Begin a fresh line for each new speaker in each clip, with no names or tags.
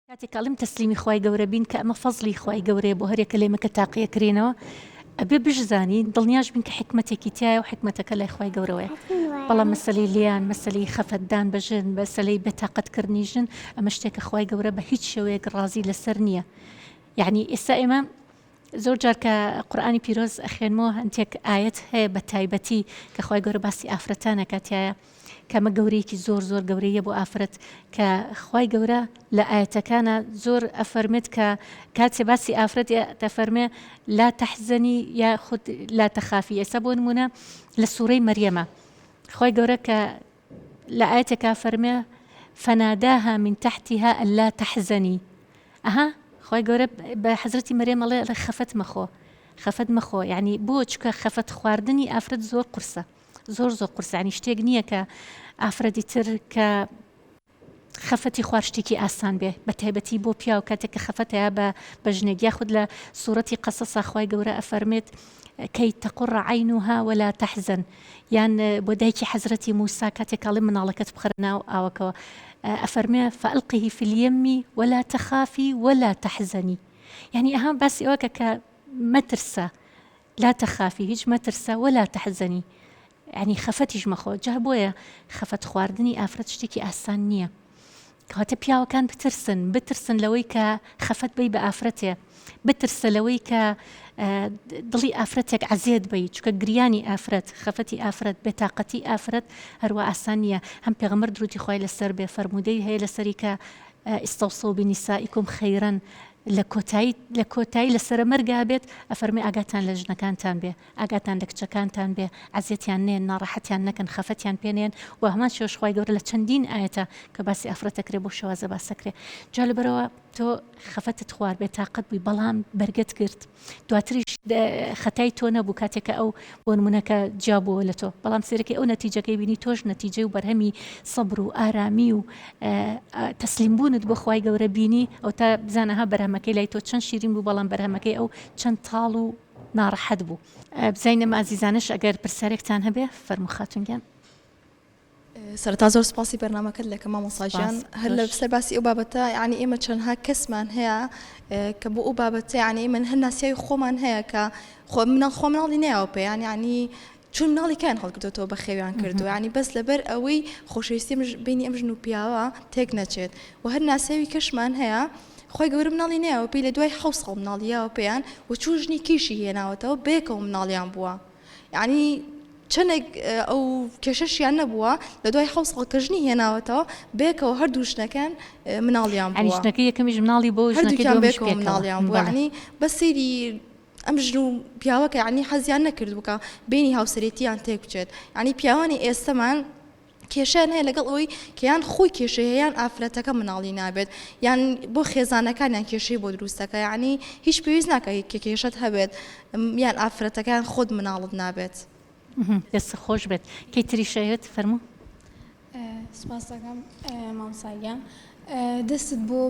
کاتێک ئەڵێم تەسلیمی خوای گەورە بین کە ئەمە فەزڵی خوای گەورەیە بۆ هەریەکە لێمە کە تاقیەکرێنەوە ئەبێ بشزانین دڵنیاش بین کە حیکمەتێکی تایە و حیکمەتەکە لای خوای گەورەوەیە بەڵام مەسەلەی لێیان مەسەلەی خەفەتدان بە ژن مەسەلەی بێتاقەتکردنی ژن ئەمە شتێکە خوای گەورە بە هیچ شێوەیەک ڕازی لەسەر نییە یعنی ئێستا ئێمە زۆر جار کە قورئانی پیرۆز ئەخوێنمەوە هەندێک ئایەت هەیە بە تایبەتی کە خوای گەورە باسی ئافرەتان ئەکات تیایە کە ئەمە گەورەیەکی زۆر زۆر گەورەیە بۆ ئافرەت کە خوای گەورە لە ئایەتەکانە زۆر ئەفەرمێت کە کاتێ باسی ئافرەت دەفەرمێ لا تحزنی یا خود لا تخافی ئێستا بۆ نمونە لە سوورەی مەریەمە خوای گەورە کە لە ئایەتێکا فەرمێ فناداها من تحتها الا تحزنی ئەها خوای گەورە بە حەزرەتی مەریەم ئەڵێ ئەڵێ خەفەت مەخۆ خەفەت مەخۆ یعنی بۆ چکە خەفەت خواردنی ئافرەت زۆر قورسە زۆر زۆر قورسە یعنی شتێک نییە کە ئافرەتی تر کە خەفەتی خوار شتێکی ئاسان بێ بە تایبەتی بۆ پیاو کاتێک کە خەفەتەیە بە بە ژنێک یاخود لە سوڕەتی قەسەسا خوای گەورە ئەفەرمێت کەی تقر عینها ولا تحزن یان بۆ دایکی حەزرەتی موسا کاتێک ئەڵێ مناڵەکەت بخەرە ناو ئاوەکەوە ئەفەرمێ فألقه في اليم ولا تخافي ولا تحزني یعنی ئەها باسی ئەوە کە کە مەترسە لا تخافی هیچ مەترسە ولا تحزنی یانی خەفەتیش مەخۆ جا بۆیە خەفەت خواردنی ئافرەت شتێکی ئاسان نییە کەواتە پیاوەکان بترسن بترسن لەوەی کە خەفەت بی بە ئافرەتێ بترسە لەوەی کە دڵی ئافرەتێک عەزێت بی چکە گریانی ئافرەت خەفەتی ئافرەت بێتاقەتی ئافرەت هەروە ئاسان نییە هەم پێغەمبەر درودی خوای لەسەر بێ فەرموودەی هەیە لەسەری کە استوصوا بنسائکم خیرا لە کۆتایی لە کۆتایی لە سەرە مەرگا بێت ئەفەرمێ ئاگاتان لە ژنەکانتان بێ ئاگاتان لە کچەکانتان بێ ئەزیەتیان نەیەن ناڕەحەتیان نەکەن خەفەتیان پێ نەیەن وە هەمان شێوەش خوای گەورە لە چەندین ئایەتە کە باسی ئافرەت ئەکرێ بەو شێوازە باس ئەکرێ جا لەبەرئەوە تۆ خەفەتت خوارد بێ تاقەت بووی بەڵام بەرگەت گرت دواتریش خەتای تۆ نەبوو کاتێک کە ئەو بۆ نمونە کە جیا بووەوە لە تۆ بەڵام سەیرەکەی ئەو نەتیجەکەی بینی تۆش نەتیجەی و بەرهەمی سەبر و ئارامی و تەسلیم بوونت بۆ خوای گەورە بینی ئەو تا بزانە ها بەرهەمەکەی لای تۆ چەند شیرین بوو بەڵام بەرهەمەکەی ئەو چەند تاڵ و ناڕەحەت بوو. بزانین ئەم ئازیزانەش ئەگەر پرسیارێکتان هەبێ فەرموو خاتوون گیان.
سەرەتا زۆر سپاسی بەرنامەکەت دەکەم مامۆستا گیان
سپاس
هەر لە
تۆش.
سەر باسی ئەو بابەتە یانی ئێمە چەندها کەسمان هەیە کە بۆ ئەو بابەتە یانی ئێمە هەر ناسیاوی خۆمان هەیە کە خۆ مناڵ خۆ مناڵی نەیاوە پێیان یانی چون مناڵی کەیان هەڵگرتۆتەوە بەخێویان کردووە یانی بەس لەبەر ئەوەی خۆشەویستی ئەم بینی ئەم ژن و پیاوە تێک نەچێت و هەر ناسیاوی کەشمان هەیە خوای گەورە مناڵی نەیاوە پێی لە دوای حەوت ساڵ مناڵی یاوە پێیان و چوو ژنی کەیشی هێناوەتەوە بەیەکەوە مناڵیان بووە یانی چەندێک ئەو کێشەشیان نەبووە لە دوای حەوت ساڵ کە ژنی هێناوەتەوە بەیەکەوە هەردوو ژنەکەیان مناڵیان
یانی
بووە
ژنەکەی یەکەمیش مناڵی بووە و ژنەکەی
هەردووکیان
دووەمیش
بەیەکەوە
پێکەوە
مناڵیان بووە
بەڵێ
یانی بەس سەیری ئەم ژن و پیاوە کە یانی حەزیان نەکردبوو کە بەینی هاوسەرێتیان تێک بچێت یانی پیاوانی ئێستەمان کێشەیان هەیە لەگەڵ ئەوەی کە یان خۆی کێشەی هەیە یان ئافرەتەکە مناڵی نابێت یان بۆ خێزانەکانیان کێشەی بۆ دروست دەکات یانی هیچ پێویست ناکات کە کێشەت هەبێت یان ئافرەتەکە یان خۆت مناڵت نابێت.
دەست خۆش بێت کەی تریش ئەیەوێت فەرموو.
سوپاست دەکەم مامۆستا گیان. دەستت بۆ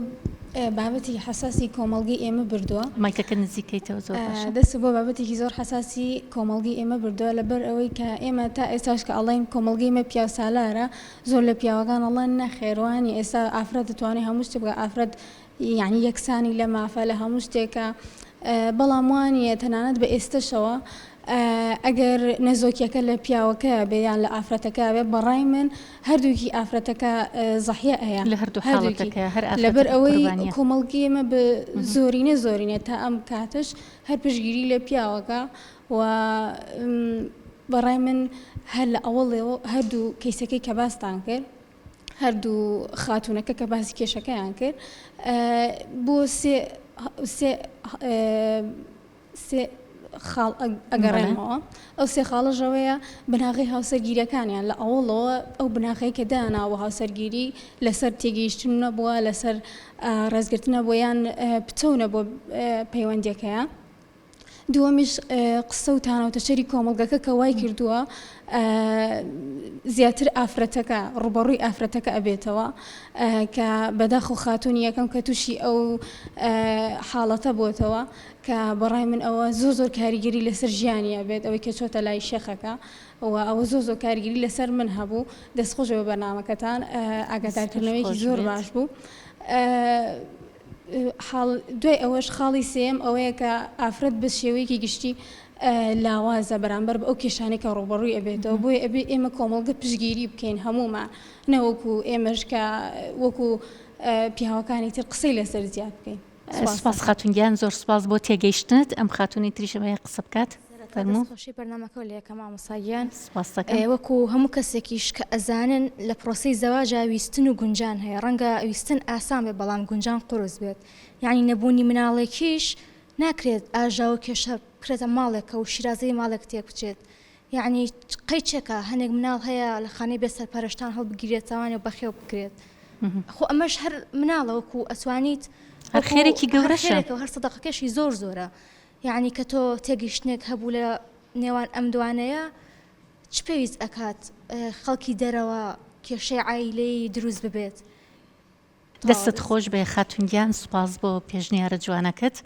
بابەتێکی حەساسی کۆمەڵگەی ئێمە بردووە.
مایکەکە نزیک کەیتەوە زۆر باشە.
دەستت بۆ بابەتێکی زۆر حەساسی کۆمەڵگەی ئێمە بردووە لەبەر ئەوەی کە ئێمە تا ئێستاش کە ئەڵێین کۆمەڵگەی ئێمە پیاوسالارە زۆر لە پیاوەکان ئەڵێن نەخێر وانیە ئێستا ئافرەت دەتوانێت هەموو شتێک بکات ئافرەت یانی یەکسانی لە مافە لە هەموو شتێکە بەڵام وانیە تەنانەت بە ئێستەشەوە ئەگەر نەزۆکیەکە لە پیاوەکە بێ یان لە ئافرەتەکە بێ بەڕای من هەردووکی ئافرەتەکە زەحیە ئەیە
لە هەردوو
هەردووکی
حاڵەتەکە هەر
لەبەر
ئافرەتەکە
ئەوەی
قوربانیە.
کۆمەڵگەی ئێمە بە زۆرینە زۆرینە تا ئەم کاتەش هەر پشتگیری لە پیاوەکە و بەڕای من هەر لە ئەوەڵەوە هەردوو کەیسەکەی کە باستان کرد هەردوو خاتوونەکە کە باسی کێشەکەیان کرد بۆ سێ سێ سێ خاڵ ئەگەڕێنمەوە ئەو سێ خاڵەش ئەوەیە بناغەی هاوسەرگیریەکانیان لە ئەوەڵەوە ئەو بناغەی کە دایانناوە بۆ هاوسەرگیری لەسەر تێگەیشتن نەبووە لەسەر ڕێزگرتن نەبووە یان پتەو نەبووە پەیوەندیەکەیان. دووەمیش قسە و تانە و تەشەری کۆمەڵگەکە کە وای کردووە زیاتر ئافرەتەکە ڕووبەڕووی ئافرەتەکە ئەبێتەوە کە بەداخەوە خاتوونی یەکەم کە تووشی ئەو حاڵەتە بۆتەوە کە بەڕای من ئەوە زۆر زۆر کاریگەری لەسەر ژیانی ئەبێت ئەوەی کە چۆتە لای شێخەکە و ئەوە زۆر زۆر کاریگەری لەسەر من هەبوو دەست خۆش بە بەرنامەکەتان ئاگادارکردنەوەیەکی زۆر باش بوو. حاڵ دوای ئەوەش خاڵی سێیەم ئەوەیە کە ئافرەت بە شێوەیەکی گشتی لاوازە بەرامبەر بە ئەو کێشانەی کە ڕووبەڕووی ئەبێتەوە بۆیە ئەبێ ئێمە کۆمەڵگە پشتگیری بکەین هەموومان نەوەکو ئێمەش کە وەکو پیاوەکانی تر قسەی لەسەر زیاد بکەین.
سوپاس خاتون گیان زۆر سوپاس بۆ تێگەیشتنت ئەم خاتونی تریش ئەمەیە قسە بکات فەرموو.
دەست خۆشی بەرنامەکەو لێ ئەکەم مامۆستا گیان
سوپاست دەکەم.
وەکو هەموو کەسێکیش کە ئەزانن لە پرۆسەی زەواجا ویستن و گونجان هەیە ڕەنگە ویستن ئاسان بێت بەڵام گونجان قورس بێت یانی نەبوونی مناڵێکیش ناکرێت ئاژاوە و کێشە بکرێتە ماڵێکە و شیرازەی ماڵێک تێک بچێت یەعنی قەیچێکە هەنێک مناڵ هەیە لە خانەی بێ سەرپەرشتان هەڵبگیرێتەوانێ و بەخێو بکرێت خۆ ئەمەش هەر مناڵە وەکو ئەتوانیت
هەر خێرێکی گەورەشە
هەر سەدەقەکەشی زۆر زۆرە یەعنی کە تۆ تێگەیشتنێک هەبوو لە نێوان ئەم دوانەیە چ پێویست ئەکات خەڵکی دەرەوە کێشەی عایلەیی دروست ببێت
دەستت خۆش بێ خاتون گیان سوپاس بۆ پێشنیارە جوانەکەت.